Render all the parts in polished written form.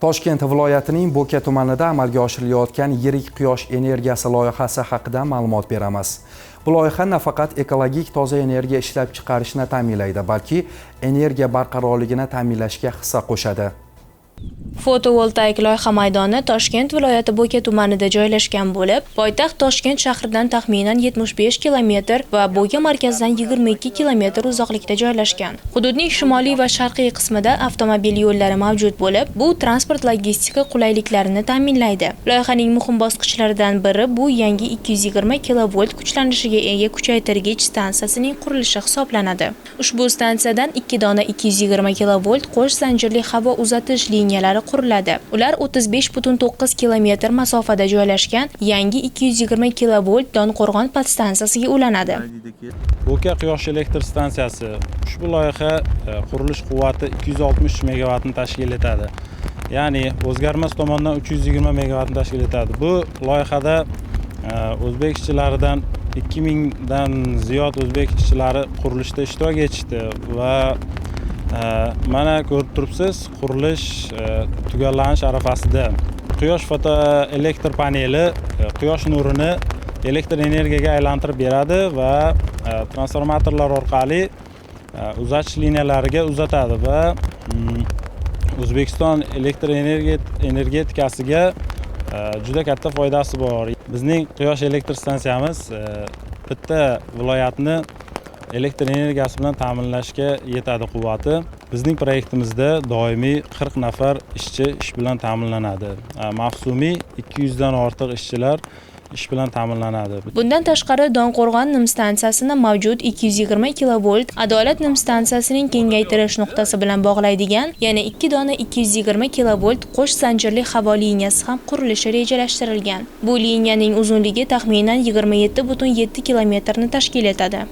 Toshkent viloyatining Bo'ka tumanida amalga oshirilayotgan yirik quyosh energiyasi loyihasi haqida ma'lumot beramiz. Bu loyiha nafaqat ekologik toza energiya ishlab chiqarishni ta'minlaydi, balki energiya barqarorligini ta'minlashga hissa qo'shadi. Fotovoltaik loyiha maydoni Toshkent viloyati Bo'ka tumanida joylashgan bo'lib, poytaxt Toshkent shahridan taxminan 75 kilometr va Bo'ka markazidan 22 kilometr uzoqlikda joylashgan. Hududning shimoliy va sharqiy qismida avtomobil yo'llari mavjud bo'lib, bu transport logistika qulayliklarini ta'minlaydi. Loyihaning muhim bosqichlaridan biri bu yangi 220 kilovolt kuchlanishiga ega kuchaytirgich stansiyasining qurilishi hisoblanadi. Ushbu stansiyadan 2 dona 220 kilovolt qo'sh zanjirli havo uzatish liniyalari quriladi. Ular 35,9 kilometr masofada joylashgan yangi 220 kilovolt Donqo'rg'on podstansiyasiga ulanadi. Bo'ka quyosh elektr stansiyasi. Ushbu loyiha qurilish quvvati 260 megavatni tashkil etadi. Ya'ni o'zgarmas tomondan 320 megavatni tashkil etadi. Bu loyihada o'zbek ishchilaridan 2000 dan ziyod o'zbek ishchilari qurilishda ishtirok etishdi va mana ko'rib turibsiz, qurilish tugallanish arafasida. Quyosh fotoelektr paneli quyosh nurini elektr energiyaga aylantirib beradi va transformatorlar orqali uzatish liniyalariga uzatadi va O'zbekiston elektr energetikasiga juda katta foydasi bor. Bizning quyosh elektr stansiyamiz bitta viloyatni elektr energiyasi bilan ta'minlashga yetadi quvvati. Bizning proyektimizda doimiy 40 nafar ishchi ish bilan ta'minlanadi. Mavsumiy 200 dan ortiq ishchilar ish bilan ta'minlanadi. Bundan tashqari, Donqo'rg'on nim stansiyasini mavjud 220 kilovolt Adolat nim stansiyasining kengaytirish nuqtasi bilan bog'laydigan yana 2 dona 220 kilovolt qo'sh zanjirli havo liniyasi ham qurilishi rejalashtirilgan. Bu liniyaning uzunligi taxminan 27,7 kilometrni tashkil etadi.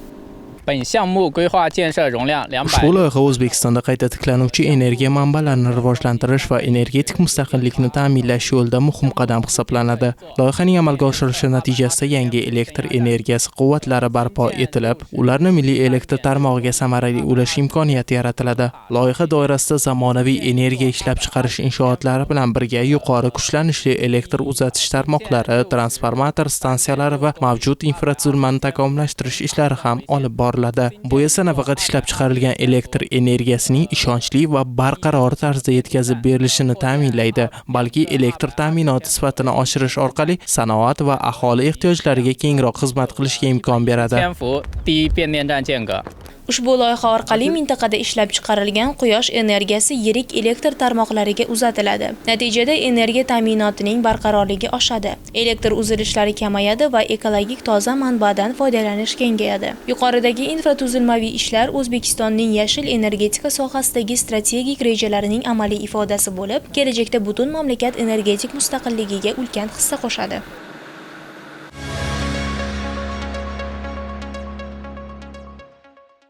本项目规划建设容量200 Ushbu loyiha O'zbekistonda qayta tiklanuvchi energiya manbalarini rivojlantirish va energetik mustaqillikni ta'minlash yo'lida muhim qadam hisoblanadi. Loyihaning amalga oshirilishi natijasida yangi elektr energiyasi quvvatlari barpo etilib, ularni milliy elektr tarmog'iga samarali ulash imkoniyati yaratiladi. Loyiha doirasida zamonaviy energiya ishlab chiqarish inshootlari bilan birga yuqori kuchlanishli elektr uzatish tarmoqlari, transformator stansiyalari va mavjud infratuzilmani takomillashtirish ishlari ham olib boriladi. Bu esa nafaqat ishlab chiqarilgan elektr energiyasining ishonchli va barqaror tarzda yetkazib berilishini ta'minlaydi, balki elektr ta'minoti sifatini oshirish orqali sanoat va aholi ehtiyojlariga kengroq xizmat qilishga imkon beradi. 千伏第一变电站间隔。 Ushbu loyiha orqali mintaqada ishlab chiqarilgan quyosh energiyasi yirik elektr tarmoqlariga uzatiladi. Natijada energiya ta'minotining barqarorligi oshadi, elektr uzilishlari kamayadi va ekologik toza manbadan foydalanish kengayadi. Yuqoridagi infratuzilmaviy ishlar O'zbekistonning yashil energetika sohasidagi strategik rejalarining amaliy ifodasi bo'lib, kelajakda butun mamlakat energetik mustaqilligiga ulkan hissa qo'shadi.